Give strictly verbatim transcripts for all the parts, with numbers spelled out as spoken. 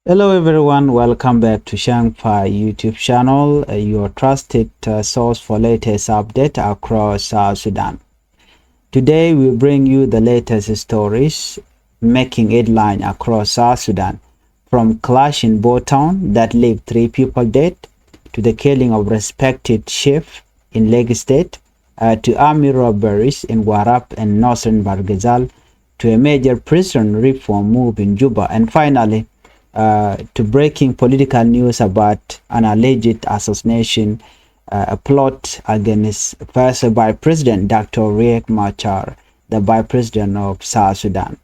Hello everyone, welcome back to Shang Fai YouTube channel, uh, your trusted uh, source for latest update across South Sudan. Today we bring you the latest stories making headline across South Sudan, from clash in Bor Town that left three people dead to the killing of respected chief in Lake State, uh, to army robberies in Warrap and Northern Bahr el Ghazal, to a major prison reform move in Juba, and finally, uh, to breaking political news about an alleged assassination, uh, a plot against first Vice President Doctor Riek Machar, the Vice President of South Sudan.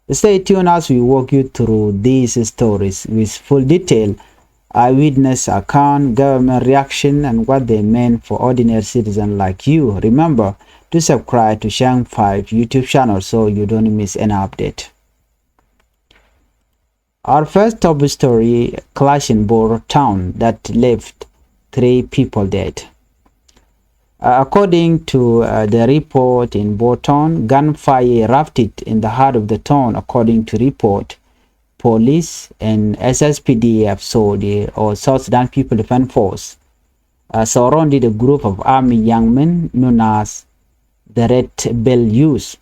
Stay tuned as we walk you through these stories with full detail, eyewitness account, government reaction, and what they mean for ordinary citizens like you. Remember to subscribe to Shang Five YouTube channel so you don't miss any update. Our first top story: clash in Bor Town that left three people dead. Uh, according to uh, the report in Bor Town, gunfire erupted in the heart of the town, according to report. Police and S S P D F, so the or South Sudan People Defense Force, uh, surrounded a group of army young men known as the Red Belt Youth.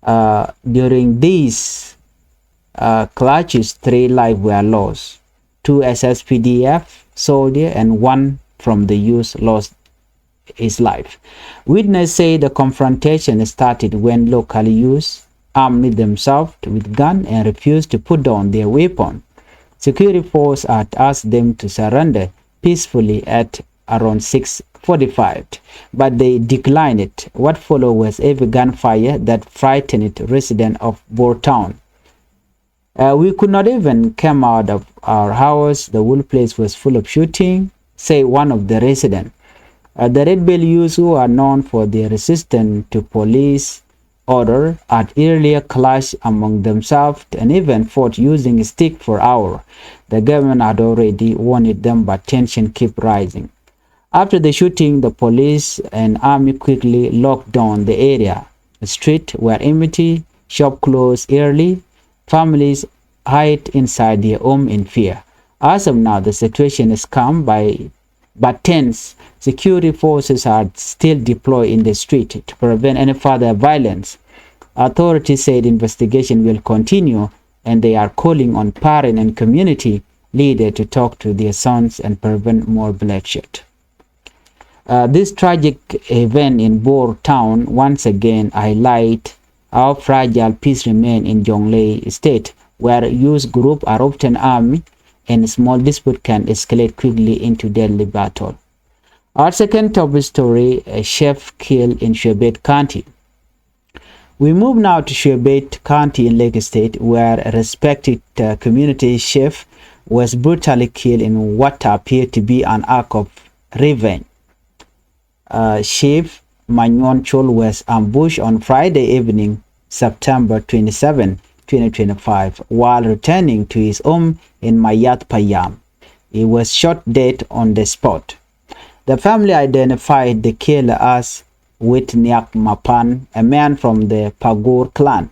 Uh, during these uh, clashes, three lives were lost. Two S S P D F soldiers and one from the youth lost his life. Witness say the confrontation started when local youth armed themselves with gun and refused to put down their weapon. Security force had asked them to surrender peacefully at around six forty-five, but they declined it. What followed was heavy gunfire that frightened residents of Bor Town. Uh, we could not even come out of our house. The whole place was full of shooting, say one of the residents. Uh, the Red Belt Youth, who are known for their resistance to police order, had earlier clashed among themselves and even fought using stick for hour. The government had already warned them, but tension keep rising. After the shooting, the police and army quickly locked down the area. The streets were empty, shop closed early, families hide inside their home in fear. As of now, the situation is calm, by, but tense. Security forces are still deployed in the street to prevent any further violence. Authorities said investigation will continue, and they are calling on parents and community leaders to talk to their sons and prevent more bloodshed. Uh, this tragic event in Bor Town once again highlight how fragile peace remain in Jonglei State, where youth group are often armed and small dispute can escalate quickly into deadly battle. Our second top story: a chef killed in Shuebeit County. We move now to Shuebeit County in Lake State, where a respected uh, community chef was brutally killed in what appeared to be an act of revenge. Uh, Chef Manyuon Chol was ambushed on Friday evening, September twenty-seven, twenty twenty-five, while returning to his home in Mayat Payam. He was shot dead on the spot. The family identified the killer as Wit Niak Mapan, a man from the Pagur clan.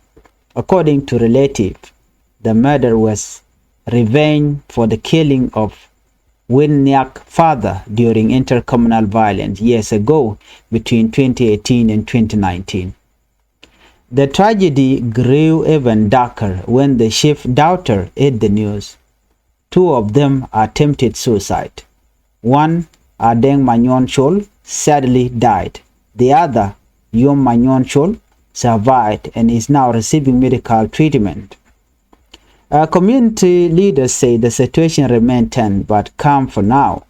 According to relative, the murder was revenge for the killing of Win Niak father during intercommunal violence years ago, between twenty eighteen and twenty nineteen. The tragedy grew even darker when the chef daughter heard the news. Two of them attempted suicide. One, Adeng Manyuon Chol, sadly died. The other, Yom Manyuon Chol, survived and is now receiving medical treatment. Uh, community leaders say the situation remains tense but calm for now.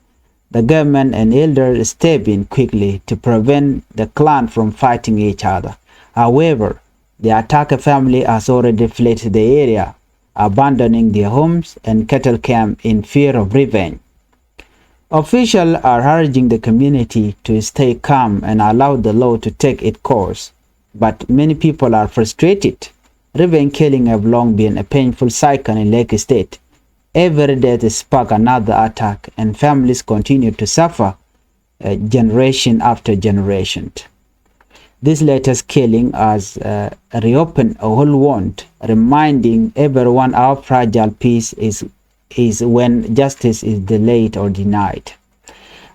The government and elders step in quickly to prevent the clan from fighting each other. However, the attacker family has already fled the area, abandoning their homes and cattle camp in fear of revenge. Officials are urging the community to stay calm and allow the law to take its course, but many people are frustrated. Revenge killing have long been a painful cycle in Lake State. Every death spark another attack, and families continue to suffer, uh, generation after generation. This latest killing has uh, reopened a whole wound, reminding everyone how fragile peace is, is when justice is delayed or denied.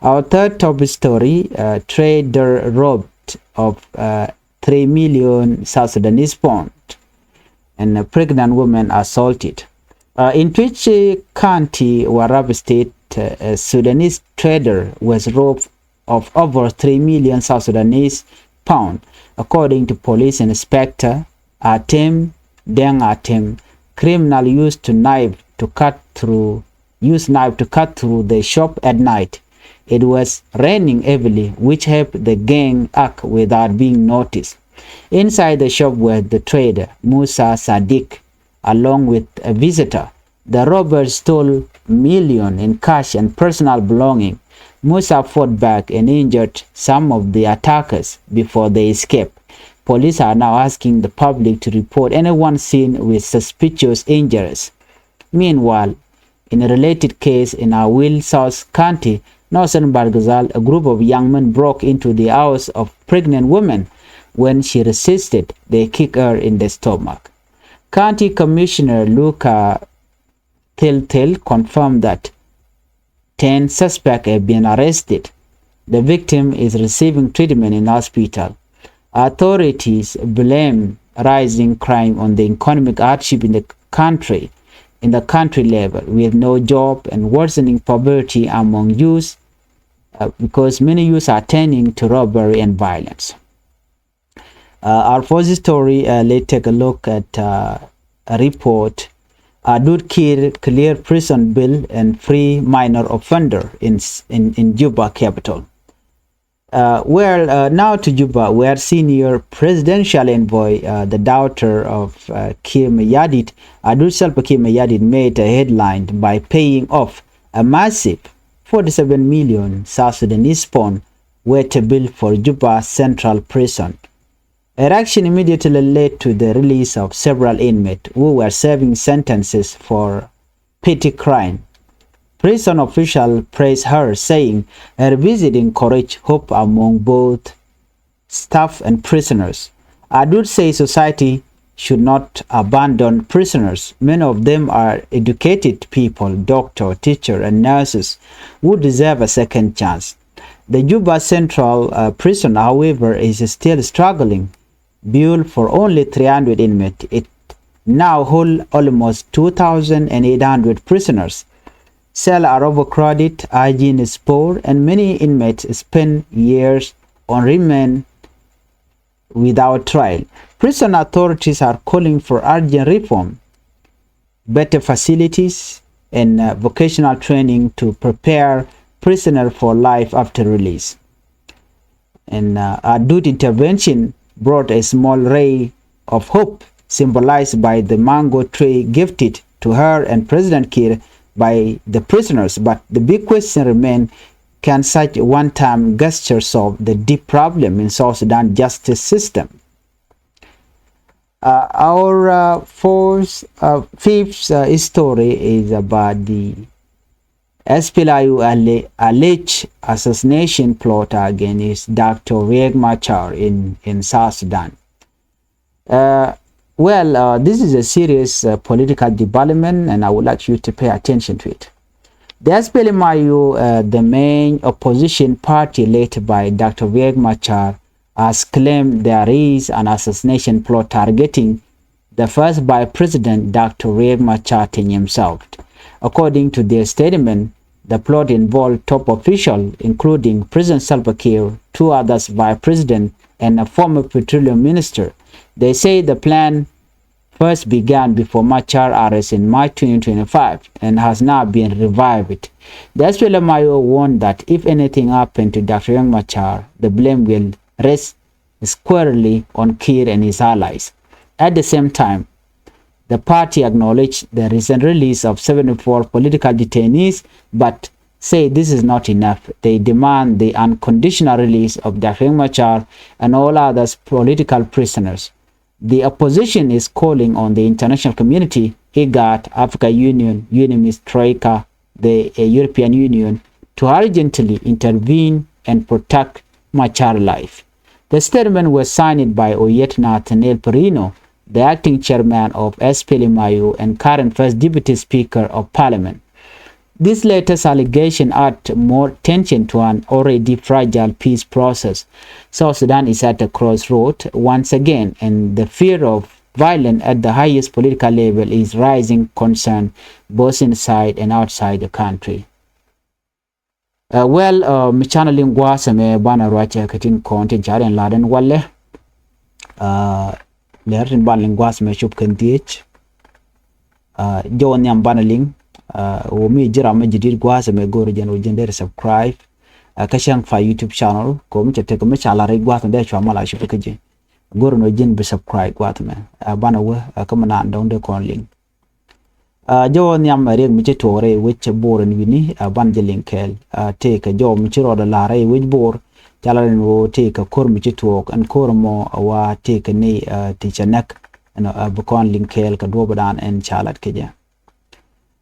Our third top story, uh, trader robbed of uh, three million South Sudanese pound and a pregnant woman assaulted. Uh, in Twic County, Warrap State, uh, a Sudanese trader was robbed of over three million South Sudanese pound, according to police inspector Atem Deng Atem. Criminal used to knife to cut through, used knife to cut through the shop at night. It was raining heavily, which helped the gang act without being noticed. Inside the shop were the trader, Musa Sadiq, along with a visitor. The robbers stole million in cash and personal belonging. Musa fought back and injured some of the attackers before they escaped. Police are now asking the public to report anyone seen with suspicious injuries. Meanwhile, in a related case in Awil, South County, Northern Bahr el Ghazal, a group of young men broke into the house of pregnant woman. When she resisted, they kicked her in the stomach. County Commissioner Luka Thilthil confirmed that ten suspects have been arrested. The victim is receiving treatment in hospital. Authorities blame rising crime on the economic hardship in the country, in the country level, with no job and worsening poverty among youth, uh, because many youths are turning to robbery and violence. Uh, our first story, uh, let's take a look at uh, a report. Adut Kiir clear prison bill and free minor offender in, in, in Juba capital. Uh, well, uh, now to Juba, where senior presidential envoy, uh, the daughter of uh, Kiir Mayardit, Adut Salva Kiir Mayardit, made a headline by paying off a massive forty-seven million South Sudanese pound worth a bill for Juba Central Prison. A reaction immediately led to the release of several inmates who were serving sentences for petty crime. Prison officials praised her, saying her visit encouraged hope among both staff and prisoners. Adut says society should not abandon prisoners. Many of them are educated people, doctor, teacher, and nurses who deserve a second chance. The Juba Central uh, Prison, however, is still struggling. Built for only three hundred inmates, it now holds almost two thousand eight hundred prisoners. Cells are overcrowded, hygiene is poor, and many inmates spend years on remand without trial. Prison authorities are calling for urgent reform, better facilities, and uh, vocational training to prepare prisoners for life after release. And uh, Adut intervention brought a small ray of hope, symbolized by the mango tree gifted to her and President Kiir by the prisoners. But the big question remains, can such one-time gesture solve the deep problem in South Sudan justice system? Uh, our uh, fourth, uh, fifth uh, story is about the S P L A I O alle- alleged assassination plot against Doctor Riek Machar in, in South Sudan. Uh, well, uh, this is a serious uh, political development, and I would like you to pay attention to it. The S P L M I O, uh, the main opposition party led by Doctor Riek Machar, has claimed there is an assassination plot targeting the first Vice President, Doctor Riek Machar Teny himself. According to their statement, the plot involved top officials, including President Salva Kiir, two others Vice President, and a former petroleum minister. They say the plan first began before Machar arrest in March twenty twenty-five and has now been revived. The S P L M I O warned that if anything happened to Doctor Riek Machar, the blame will rest squarely on Kiir and his allies. At the same time, the party acknowledged the recent release of seventy-four political detainees, but say this is not enough. They demand the unconditional release of Doctor Riek Machar and all other political prisoners. The opposition is calling on the international community, IGAD, Africa Union, UNMISS, Troika, the uh, European Union, to urgently intervene and protect Machar life. The statement was signed by Oyet Nathaniel Perino, the acting chairman of S P L M I O and current first deputy speaker of parliament. These latest allegations add more tension to an already fragile peace process. South Sudan is at a crossroad once again, and the fear of violence at the highest political level is rising concern both inside and outside the country. Uh, well, uh, mi canɛ liŋ gua̱a̱th ɛmɛ banɛ ruacɛ kɛ tin kɔn tin ca rɛn lat ɛn walɛ. Uh, lɛr tin banɛ liŋ gua̱a̱th ɛmɛ cop kɛn dhiec. Uh, jɔw nhiam banɛ liŋ. Uh, wä mi ji̱ ram mi ji̱ dit gua̱a̱th ɛmɛ go̱r jɛn wä jɛn dee subscribe. Uh, kä cäŋ fa YouTube channel kɔ mi cɛ tek mi ca lat rɛy gua̱a̱th ɛmɛ dee cua mal a cop kä ji̱. Go̱r nɔ ji̱n bi subscribe gua̱a̱th ɛmɛ. Uh, banɛ wä, uh, kä mi naan dɔ̱ŋ dee kɔn liŋ. Uh, jɔw nhiam riɛk mi ci tuɔɔk rɛy wec Bor in wi̱ni, uh, ban jɛ liŋ kɛɛl. Uh, tëëkɛ jɔw mi ci rɔɔdɛ la̱r rɛy wec Bor, ca lat ɛn ɣöö tëëkɛ ko̱r mi ci tuɔɔk ɛn ko̱r ɛmɔ, uh, wa tëëkɛ ni, uh, ti cɛ näk. Ɛn, uh, bi kɔn liŋ kɛɛl kɛ duɔ̱ɔ̱pdan ɛn ca lat kɛ jɛ.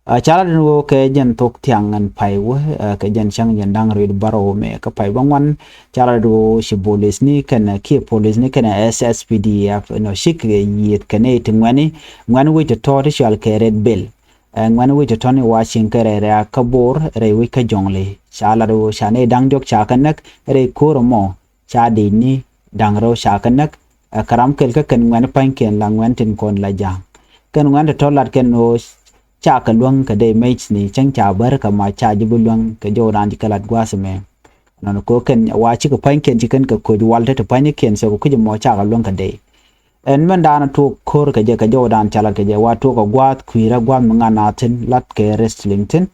Uh, ca lat ɛn ɣöö kɛ jɛn thok thiaŋ ɛn pay wä, uh, kɛ jɛn cäŋ jɛn da̱ŋ rɛw bärɔw mɛ kä pay bä ŋuan, ca lat ɛn ɣöö ci bolisni kɛnɛ kiɛ polisni kɛnɛ S S P D F, you know, cik yieth kɛ ni ti ŋuɛni, ŋuɛn wi̱c tɔ̱tɔ̱ ti cɔal kɛ Red Belt. Ɛ, ŋuɛn wi̱c tɔ̱tɔ̱ ni wa cieŋ kɛ rɛy rɛ̈ɛ̈k kä Bor rɛy wec kä Jɔŋli. Ca lat ɣöö ca nɛy da̱ŋ diɔ̱k ca kɛ näk rɛy ko̱r ɛmɔ ca dec ni da̱ŋ rɛw ca kɛ näk. Ɛ, kɛ ram kɛl kä kɛn ŋuɛn pa̱nykiɛn la ŋuɛn tin kɔn la ja̱a̱ŋ. Kɛn ŋuɛn tɔ̱tɔ̱ lat kɛn ɣöö ca kɛ luäŋ kɛ dee mec ni cäŋ ca bär kɛ ma ca ji̱ bi luäŋ kɛ jɔw raan ji̱ kɛ lat gua̱a̱th ɛmɛ. Nɔnɔ kɛ ɣöö kɛn wa cikɛ pa̱nykiɛn ci kɛn kɛ koc wal te ti pa̱nykiɛn, so kɛ kui̱c ɛmɔ ca kɛ luäŋ kɛ dee. Ɛn mɛn daanɔ tuɔɔk ko̱r kɛ jɛ kɛ jɔw daan ca lat kɛ jɛ wa tuɔɔk kɛ gua̱a̱th kui̱rä gua̱a̱th mi ŋa̱n a thi̱n lat kɛ wrestling thi̱n.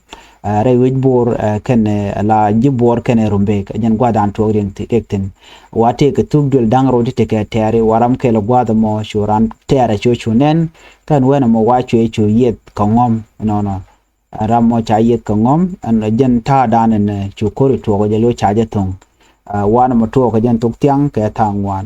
Ɛ, rɛy wec Bor, ɛ, kɛnɛ, ɛ, la ji̱ Bor kɛnɛ Rumbek, ɛ, jɛn gua̱a̱th daan tuɔɔk riɛk thi̱n. Wa tëëkɛ thuk duël da̱ŋ rɛw ti tekɛ tɛ̈ri wa ram kɛl gua̱a̱th ɛmɔ cu raan tɛ̈rɛ cu cu nɛn. Kɛn wɛn ɛmɔ wa cuɛ cu yieth kɛ ŋɔ̱m nɔnɔ. Ɛ, ram mɔ ca yieth kɛ ŋɔ̱m ɛn jɛn ta̱a̱ daan ɛn, ɛ, cu ko̱r i̱ tuɔɔk jɛ lo̱c ca jɛ tho̱ŋ. Ɛ, wan ɛmɔ tuɔɔk kɛ jɛn thok thiaŋ kɛ tha̱a̱ŋ ŋuan.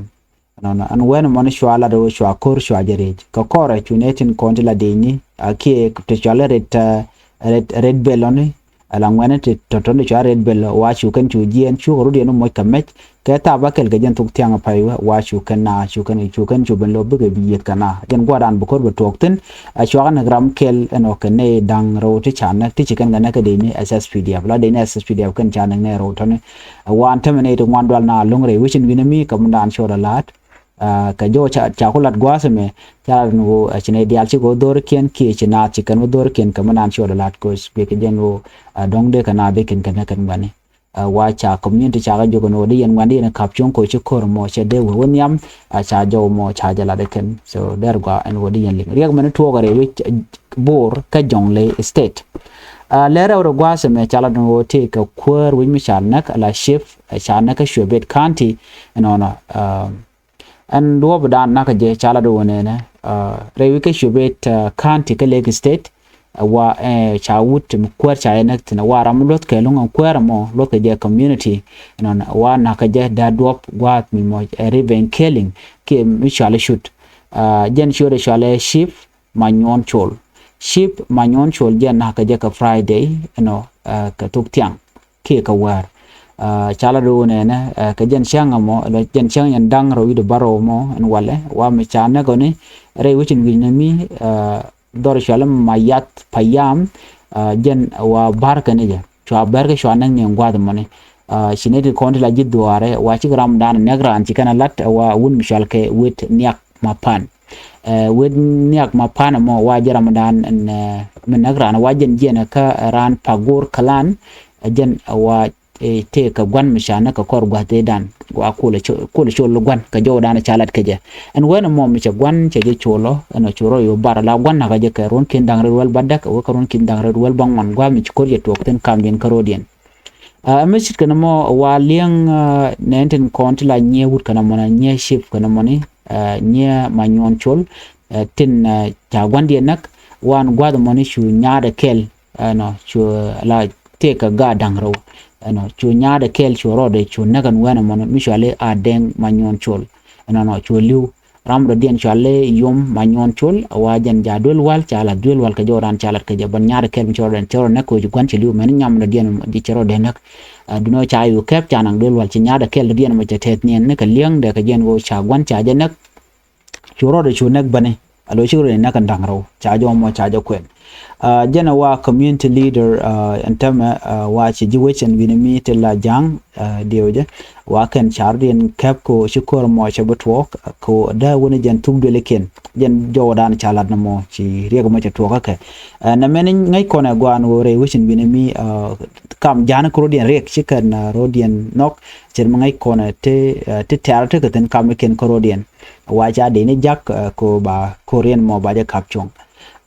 Nɔnɔ ɛn wen mɔni cua lat ɣöö cua ko̱r cua jɛ rɛc kɛ kɔrɛ cu nɛ tin kɔn ti la dec ni a kiɛ ti cua lɛ ret, ɛ, ret, ret bel ɔni. Ala ŋuɛni ti tɔ̱tɔ̱ni cua ret bel wa cu kɛn cu jiɛɛn cukɛ rut yɛn moc kɛ mɛc kɛ thaap a kɛl kɛ jɛn thok thiaŋ a pay wä wa cu kɛn na cu kɛn cu kɛn cu ben lo̱ bikɛ bi yieth kɛ na jɛn gua̱dan bi ko̱r bi tuɔɔk thi̱n. A cua kɛ näk ram kɛl ɛn ɔ kɛ nɛy da̱ŋ rɛw ti ca näk ti ci kɛn kɛ näk kä dec ni S S P D F la dec ni S S P D F kɛn ca näk nɛy rɛw tɔ̱ni. Ɛ, wan tämɛ nɛy ti ŋuan dual na lo̱ŋ rɛy wecin wi̱nɛ mi kɛ mi daan cɔɔd a la̱a̱t. Ɛ, kɛ jɔw ca, ca ku lat gua̱a̱th ɛmɛ ca lat ni ɣöö, ɛ, ci nɛy diaal cikɛ wä dho̱rikiɛn kiɛ ci naath ci kɛn wä dho̱rikiɛn kɛ mi naan cɔɔd a la̱a̱t koc bikɛ jɛn ɣöö, ɛ, dɔ̱ŋ dee kɛ naath dee kɛn kɛ näk kɛn ŋuɛni. Ɛ, wa ca community ca kɛ jok ni ɣöö di yɛn ŋuɛni yɛn ka̱p cuɔ̱ŋ koc ci ko̱r mɔ cɛ dee wä wä nhiam. Ɛ, ca jɔw mɔ ca jɛ lat ɛ kɛn so dɛr gɔaa ɛn ɣöö di yɛn liŋ riɛk mɛn tuɔɔk ɛ rɛy wec, ɛ, Bor kä Jɔŋli State. Ɛ, lɛ rɛw rɛ gua̱a̱th ɛmɛ ca lat ni ɣöö tëëkɛ kuäär wec mi ca näk ala chief, ɛ, ca näk kä Shuebet County. Ɛnɔnɔ, ɛ, ɛn duɔ̱ɔ̱p dan nakä jɛ ca lat wä nɛnɛ, ɛ, rɛy wi̱c kä Shuebet, ɛ, County kä Lake State. Ɛ, wa, ɛ, ca wut mi kuäär ca jɛ näk thi̱n wa ram luɔ̱th kɛ luŋ ɛn kuäär ɛmɔ luɔ̱th kɛ jɛ community. Ɛnɔnɔ wa nakä jɛ da̱a̱ duɔ̱ɔ̱p gua̱a̱th mi mɔ, ɛ, revenge killing kiɛ mi cuali cut. Ɛ, jɛn ciötdɛ cuali chief Manyuɔn Col. Chief Manyuɔn Col jɛn nakä jɛ kɛ Friday ɛnɔ, ɛ, kɛ thok thiaŋ kiɛ kɛ wäär. Ɛ, ca la do̱o̱ nɛnɛ, ɛ, kɛ jɛn cäŋ ɛmɔ, la jɛn cäŋ yɛn da̱ŋ rɛw wi̱cdɛ bärɔw mɔ ɛn walɛ wa mi ca näk ɔni rɛy wecin wi̱c ni mi, ɛ, dhɔr cuali Mayath Payam, ɛ, jɛn wa bär kɛn jɛ cua bär kɛ cua näk ni ɛn gua̱a̱th ɛmɔni. Ɛ, ci nɛy ti kɔn ti la ji̱ dhuaarɛ wa cik ram dan näk raan ci kɛn a lat wa wun mi cual kɛ Wet Niak Mapan. Ɛ, Wet Niak Mapan ɛmɔ wa jɛ ram dan ɛn, ɛ, mi näk raan wa jɛn jiɛn kä raan Pagor Clan. Ɛ, jɛn wa, ɛ, tëëkɛ gua̱n mi ca näk kɛ kɔr gua̱th dee dan wa kulɛ col, kulɛ col gua̱n kɛ jɔw dan ca lat kɛ jɛ. Ɛn wen ɛmɔ mi cɛ gua̱n cɛ jɛ col ɔ ɛn ɔ col rɔ yo̱ bar la gua̱n nakä jɛ kɛ ruɔ̱n ki̱n da̱ŋ rɛw wäl bädäk wä kɛ ruɔ̱n ki̱n da̱ŋ rɛw wäl bäŋuan gua̱a̱th mi ci ko̱r jɛ tuɔɔk thi̱n kam jɛn kä ro̱diɛn. Ɛ, mi ce̱tkɛ ni mɔ wa liɛŋ, ɛ, nɛn tin kɔn ti la nyiɛ wut kɛn mɔni nyiɛ chief kɛn mɔni, ɛ, nyiɛ Manyuɔn Col, ɛ, tin, ɛ, ca gua̱ndiɛn näk wan gua̱th mɔni cu nyaatdɛ kɛl, ɛ, nɔ cu la tëëkɛ gaat da̱ŋ rɛw, ɛ, nɔ cu nyaatdɛ kɛl cu rɔɔdɛ cu näk ɛn wɛn ɛmɔni mi cuali Adɛŋ Manyuɔn Col, ɛ, nɔ nɔ cu li̱w. Ram dɔ̱diɛn cɔal i̱ Yom Manyuɔn Col, wa jɛn ja̱ duel wal, ca la̱th duel wal kɛ jɔw dan ca la̱th kɛ jɛ, ban nyaat kɛl mi cɛ rɔ dɛn, cɛ rɔ näk kɛ ci gua̱n ci li̱w mɛn nyam dɔ̱diɛn, ji̱ cɛ rɔ dɛn näk. Ɛ, duno ca i̱ wä kɛp ca naŋ duel wal, ci nyaat kɛl dɔ̱diɛn mɔ cɛ tɛth niɛn ni kɛ li̱eŋdɛ kɛ jɛn wä ca gua̱n ca jɛ näk. Cu rɔɔdɛ cu näk bäni, a lo̱c ci rɔɔdɛ näk kɛn da̱ŋ rɛw, ca jɔw mɔ ca jɛ kuɛn. Ɛ, jɛn ɛ wa community leader, ɛ, ɛn täämɛ, ɛ, wa ci ji̱ wec ɛn wi̱ni mi ti la ja̱ŋ, ɛ, diɛw jɛ, wa kɛn ca rɔɔdiɛn kɛp ko ci ko̱r mɔ cɛ bi tuɔɔk, ko dee wuni jɛn thuk duelikiɛn, jɛn jɔw dan ca lat ni mɔ ci riɛk mɔ cɛ tuɔɔk kɛ. Ɛ, nɛ mɛn ŋäc kɔn ɛ guan wä rɛy wec ɛn wi̱ni mi, ɛ, kam ja̱n ko rɔɔdiɛn riɛk ci kɛn, ɛ, rɔɔdiɛn nhɔk, cɛ mi ŋäc kɔn ɛ ti, ɛ, ti tɛ̈r ti kɛ thi̱n kam ikiɛn ko rɔɔdiɛn. Wa ca dee ni jak, ɛ, ko ba ko riɛn mɔ ba jɛ kap cuɔ̱ŋ.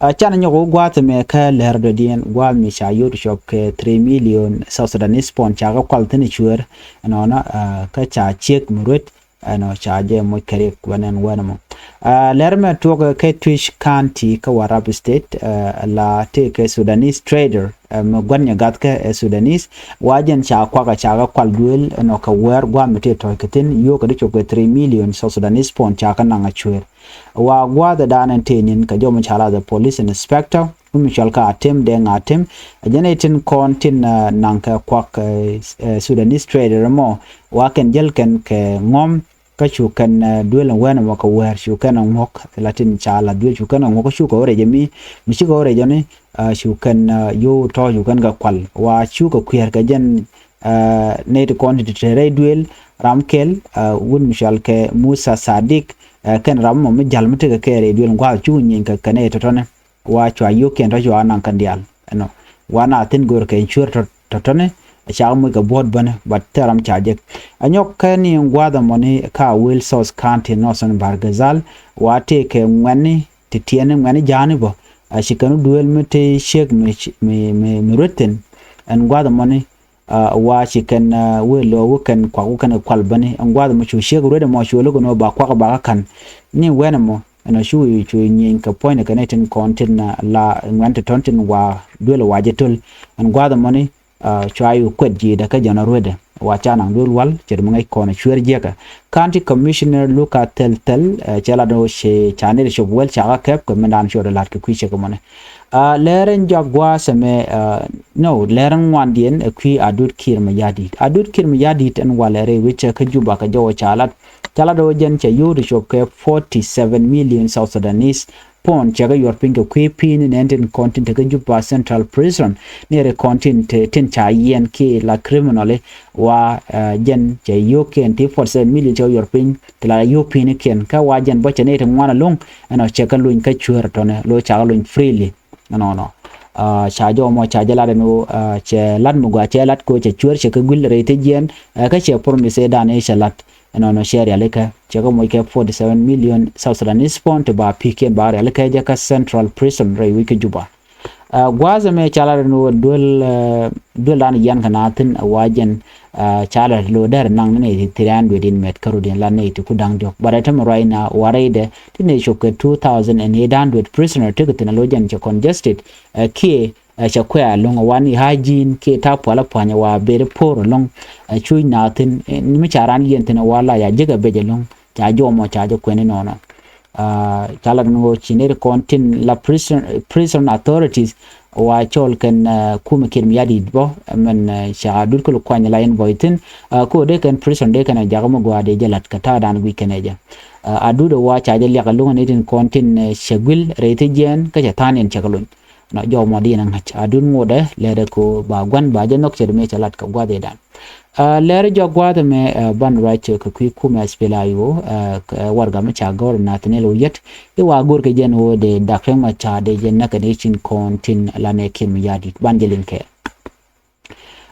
Ɛ, canɛ nyɔk wä gua̱a̱th mɛ kä lɛr dɔ̱diɛn gua̱a̱th mi ca yot cɔp kɛ three million South Sudanese pound ca kɛ kual thi̱n cueer. Ɛnɔnɔ, ɛ, kä ca ciek mi ruet, ɛnɔ ca jɛ moc kɛ riɛk wä nɛn wä nɛmɔ. Ɛ, lɛr mɛ tuɔk kɛ Twic County kä Warrap State, ɛ, la tëë kɛ Sudanese trader, ɛ, mi gua̱n nyɛ gath kɛ, ɛ, Sudanese. Wa jɛn ca kuak ɛ ca kɛ kual duel ɛnɔ kɛ wäär gua̱a̱th mi tëë tɔ̱ɔ̱c kɛ thi̱n yio̱o̱kɛ di cop kɛ three million South Sudanese pound ca kɛ naŋ a cueer. Wa gua̱a̱th ɛ da̱a̱n ɛn tëë ni̱n kɛ jɔw mi ca lath ɛ police inspector, wun mi cɔal kä Atem Deng Atem. Ɛ jɛn ɛ tin kɔn tin, ɛ, naŋ kɛ kuak, ɛ, ɛ, Sudanese trader mɔ, wa kɛn jäl kɛn kɛ ŋɔm, kä cu kɛn, ɛ, duel ɛn wɛn ɛmɔ kɛ wäär cu kɛn ɛ ŋuɔ̱k, la tin ca la duel cu kɛn ɛ ŋuɔ̱k, cu kɛ wä rɛc ɛmi, mi cikɛ wä rɛc ɛni, ɛ, cu kɛn, ɛ, yo̱o̱ tɔ̱ cu kɛn kɛ kual. Wa cu kɛ kuiɛɛr kɛ jɛn, ɛ, nɛy ti kɔn ti te rɛy duel, ram kɛl, ɛ, wun mi cɔal kɛ Musa Sadik, ɛ, kɛn ram mɔ mi ja̱l mi tekɛ kɛ rɛy duel gua̱a̱th cu nyieny kɛ kɛn ɛ tɔ̱tɔ̱ni. Wa cua yio̱o̱kiɛn tɔ̱ cua naŋ kɛn diaal ɛnɔ. Wa na thi̱n go̱o̱r kɛ cueer tɔ̱, tɔ̱tɔ̱ni, ca moc kɛ buɔ̱ɔ̱t bäni, but thil ram ca jek. Ɛ nyɔk kɛ ni gua̱a̱th ɛmɔni ka Awil South County, Northern Bahr el Ghazal, wa tëë kɛ ŋuɛ̈tni ti tiɛɛni ŋuɛ̈tni ja̱a̱ni bä. Ɛ ci kɛn wä duel mi ti ciek mi, mi, mi, mi ruet thi̱n. Ɛn gua̱a̱th ɛmɔni, ɛ, wa ci kɛn, ɛ, wee lo̱ wä kɛn kuak wä kɛn kɛ kual bäni. Ɛn gua̱a̱th ɛmɔ cu ciek ruet ɛmɔ cu lo̱k ɛn ɣöö ba kuak ba kä ka̱n. Ni wɛn ɛmɔ, ɛn ɣöö cu, cu nyieny kɛ puɔ̱nydɛ kɛn ɛ tin kɔn tin, ɛ, la ŋuɛ̈tni ti tɔ̱n tin wa duel wa jɛ töl. Ɛn gua̱a̱th ɛmɔni, ɛ, cua i̱ kuɛt ji̱dɛ kä jɔn a ruetdɛ. Wa ca naŋ duel wal, ce̱t mi ŋäc kɔn ɛ cueer jiäkä. County Commissioner Luka Thɛl Thɛl, ɛ, cɛ lat ɣöö cɛ ca nɛy ti cop wäl ca kä kɛp kɛ mindan cuɔt ɛ la̱t kɛ kui̱ cɛ kɛ mɔnɛ. Ɛ, lɛr in jɔak gua̱a̱th ɛmɛ, ɛ, no, lɛr in ŋuandiɛn ɛ kui̱ Adut Kiir Mayardit. Adut Kiir Mayardit ɛn walɛ rɛy wecä kä Juba kɛ jɔwä ca lat. Ca lat ɣöö jɛn cɛ yio̱w ti cop kɛ forty seven million South Sudanese pound cɛ kɛ yuɔr piny kɛ kui̱ pi̱i̱ni nɛn tin kɔn tin te kä Juba Central Prison. Ni ri kɔn tin te, tin ca yiɛn kiɛ la criminal i̱ wa, ɛ, jɛn cɛ yio̱wkiɛn ti forty seven million cɛ kɛ yuɔr piny ti la yio̱w pi̱i̱nikiɛn. Kä wa jɛn bä cɛ ni ti ŋuan ɛlɔ̱ŋ ɛnɔ cɛ kɛ luny kä cueer tɔ̱nɛ lo̱ ca kɛ luny freely. Ɛnɔnɔ. Ɛ, ca jɔw mɔ ca jɛ lat ɛn ɣöö, ɛ, cɛ lat mi gɔaa cɛ lat kɛ ɣöö cɛ cueer cɛ kɛ guil rɛy thi̱jiɛn, ɛ, kä cɛ promise ëëdan ëë cɛ lat. Ɛnɔnɔ cɛ rialikä, cɛ kɛ moc kɛ forty seven million South Sudanese pound ti ba pi̱i̱kiɛn ba rialikä jɛ kä Central Prison rɛy wec kä Juba. Ɛ, gua̱a̱th ɛmɛ ca lat ɛn ɣöö duel, ɛ, dueldan yian kɛ naath thi̱n ɛ wa jɛn, ɛ, ca lat lo̱ dɛr naŋ ni nɛy ti three hundred in mɛt kä rut in la nɛy ti ku da̱ŋ diɔ̱k. But ɛ tämɛ ruac na wa rɛydɛ ti nɛy cop kɛ two thousand and eight hundred prisoner tekɛ thi̱n ɛ lo̱ jɛn cɛ congested, ɛ, kiɛ, ɛ, cɛ kuɛ ɛlɔ̱ŋ ɛ wa ni hygiene kiɛ ta̱a̱ pual ɛ pua̱ny ɛ wa ber ɛ po̱o̱r ɛlɔ̱ŋ, ɛ, cuc naath thi̱n, ɛ, ni mi ca raan yiɛn thi̱n ɛ wa la ya jek ɛ bec ɛlɔ̱ŋ, ca jɔw mɔ ca jɛ kuɛn inɔnɔ. Ɛ, ca lat ni ɣöö ci nɛy ti kɔn tin la prison, prison authorities wa cɔl kɛn, ɛ, kumɛ Kiir Mayardit bä, ɛ, mɛn, ɛ, ca Adut kɛ lɛ kuany la invoice thi̱n, ɛ, kɛ ɣöö dee kɛn prison dee kɛn ɛ jakä mi gɔaa dee jɛ la̱t kɛ ta̱a̱dan guic kɛn ɛ jɛ. Ɛ, Adut ɛ wa ca jɛ liak ɛlɔ̱ŋ nɛy tin kɔn tin, ɛ, cɛ guil rɛy thi̱jiɛn kä cɛ tha̱a̱ŋ in cɛ kɛ lony. Nɔ jɔw mɔ di in ɛ ŋa̱c Adut ŋotdɛ lɛr ɛ kɛ ɣöö ba gua̱n ba jɛ nhɔk ce̱t mëë cɛ lat kɛ gua̱th ëëdan. Ɛ, lɛr jɔak gua̱a̱th ɛmɛ, ɛ, ban ruac kɛ kui̱ kumɛ SPLA-IO, ɛ, kɛ warɛgak mi ca gɔ̱r Nathaniel Oyet, i̱ wa go̱r kɛ jɛn ɣöö dee Dak Riek Machar dee jɛ näk kɛ nɛy tin kɔn tin la nɛy Kiir Mayardit. Ban jɛ liŋ kɛ.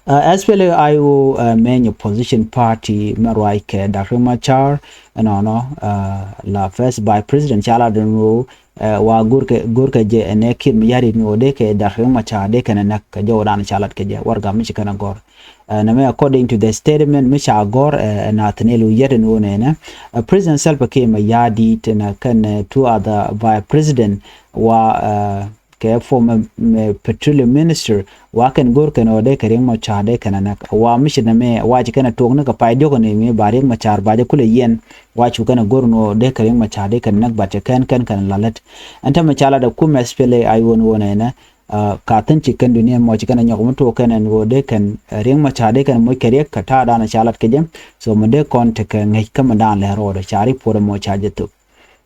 Ɛ, SPLA-IO, ɛ, main opposition party mɛ ruac kɛ Dak Riek Machar, ɛnɔnɔ, ɛ, la first vice president ca lat ɛn ɣöö, ɛ, wa go̱r kɛ, go̱r kɛ jɛ ɛn ɛ Kiir Mayardit ni ɣöö dee kɛ Dak Riek Machar dee kɛn ɛ näk kɛ jɔwdan ca lat kɛ jɛ warɛgak mi ci kɛn ɛ gɔ̱r. Ɛ, nɛmɛ according to the statement mi ca gɔ̱r, ɛ, ɛ Nathaniel Oyet ɛn ɣöö nɛnɛ, ɛ, President Salva Kiir Mayardit ɛn ɛ kɛn, ɛ, two other vice president wa, ɛ, kɛ former, mm, petroleum minister, wa kɛn go̱r kɛn ɣöö dee kɛ Riek Machar dee kɛn ɛ näk. Wa mi ci nɛmɛ wa ci kɛn ɛ tuɔɔk ni kɛ pay diɔ̱k ni mi ba Riek Machar ba jɛ kulɛ yiɛn, wa cu kɛn ɛ go̱r ni ɣöö dee kɛ Riek Machar dee kɛn ɛ näk, but cɛ kɛn kɛn kɛn la lät. Ɛn tämɛ ca lat ɛ kumɛ S P L A I O ni ɣöö nɛnɛ, ah, ka thi̱n ci kɛn dunia mɔ ci kɛn ɛ nyɔk mi tuɔɔk kɛn ɛn ɣöö dee kɛn, eh, Riek Machar dee kɛn moc kɛ Riek kɛ ta̱a̱ dan ca lat kɛ jɛ. So mi dee kɔn tekɛ ŋäc kä mi dan lɛ ro̱o̱dɛ ca report mɔ ca jɛ thop.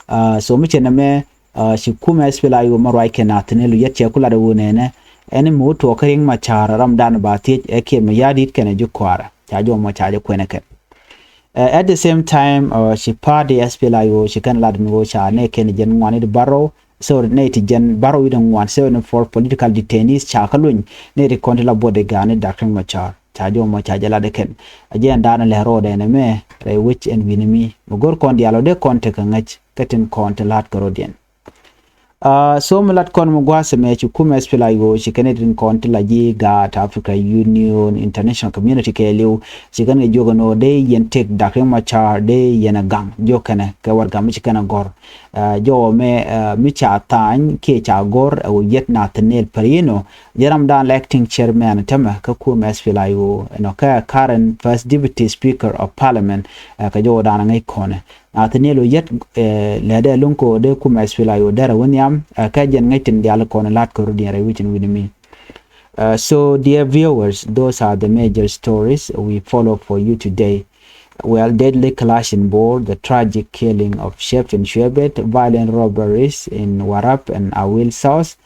Ah, so mi cɛ nɛmɛ, ah, ci kumɛ S P L A I O mɛ ruac kɛ Nathaniel Oyet cɛ ku lat ɛ ɣöö nɛnɛ, ɛn mi wä tuɔɔk kä Riek Machar ram dan ba thiec ɛ Kiir Mayardit kɛnɛ ji̱ kɔaarɛ. Ca jɔmɔ ca jɛ kuɛnɛ kɛn. Eh, at the same time, ah, ci party S P L A I O ci kɛn lat ni ɣöö ca nɛ kɛn jɛn ŋuan it bärɔw, so nɛ ti jɛn bärɔw it ŋuan, so ni for political detainees ca kä luny, nɛ ti kɔn ti la bodyguard ni Doctor Riek Machar. Ca jɔmɔ ca jɛ lat ɛ kɛn. A jɛ ɛn dan lɛ ro̱o̱dɛ nɛmɛ, rɛy wec ɛn wi̱ni mi. Mi go̱r kɔn diaal ɔ dee kɔn tekɛ ŋäc, kä tin kɔn ti la̱t kɛ rɔ̱diɛn. Ah, so mi lat kɔn mi gua̱a̱th ɛmɛ ci kumɛ S P L A I O ci kɛn ɛ tin kɔn ti la ji̱ gaat Africa Union, international community kɛɛliw, ci kɛn kɛ jiök ɛn ɣöö dee yɛn tëk Doctor Riek Machar dee yɛn ɛ gaŋ jiök kɛnɛ kɛ warɛgak mi ci kɛn ɛ gɔ̱r. Ah, jɔwä mɛ, ah, mi ca tha̱a̱ny kiɛ ca gɔ̱r ɛ Oyet Nathaniel Perino, jɛ ram dan la acting chairman tämɛ kä kumɛ S P L A I O, ɛnɔ kɛ current first deputy speaker of parliament, ah, kɛ jɔwä dan ŋäc kɔnɛ. Nathaniel Oyet, eh, lɛ dee luŋ kɛ ɣöö dee kumɛ S P L A I O derɛ wä nhiam, eh, kä jɛn ŋäc tin diaal kɔn la̱t kɛ rɔ̱diɛn rɛy wec ɛn wi̱ni mi. Uh, so, dear viewers, those are the major stories we follow for you today. Well, deadly clash in Bor, the tragic killing of Chef in Shuebet, violent robberies in Warrap and Awil South,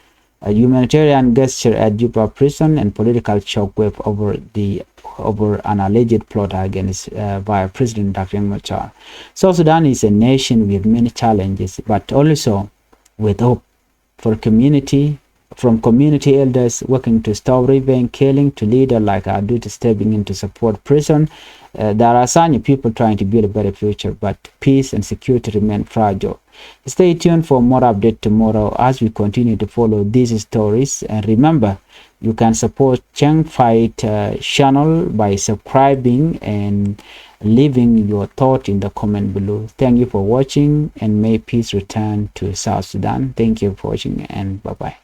a humanitarian gesture at Juba prison, and political shockwave over the, over an alleged plot against, uh, by President Doctor Riek Machar. South Sudan is a nation with many challenges, but also with hope for community, from community elders working to stop revenge killing to leader like Adut stepping in to support prison. Uh, there are signs of people trying to build a better future, but peace and security remain fragile. Stay tuned for more update tomorrow as we continue to follow these stories. And remember, you can support Chang Fight, uh, channel by subscribing and leaving your thought in the comment below. Thank you for watching, and may peace return to South Sudan. Thank you for watching, and bye-bye.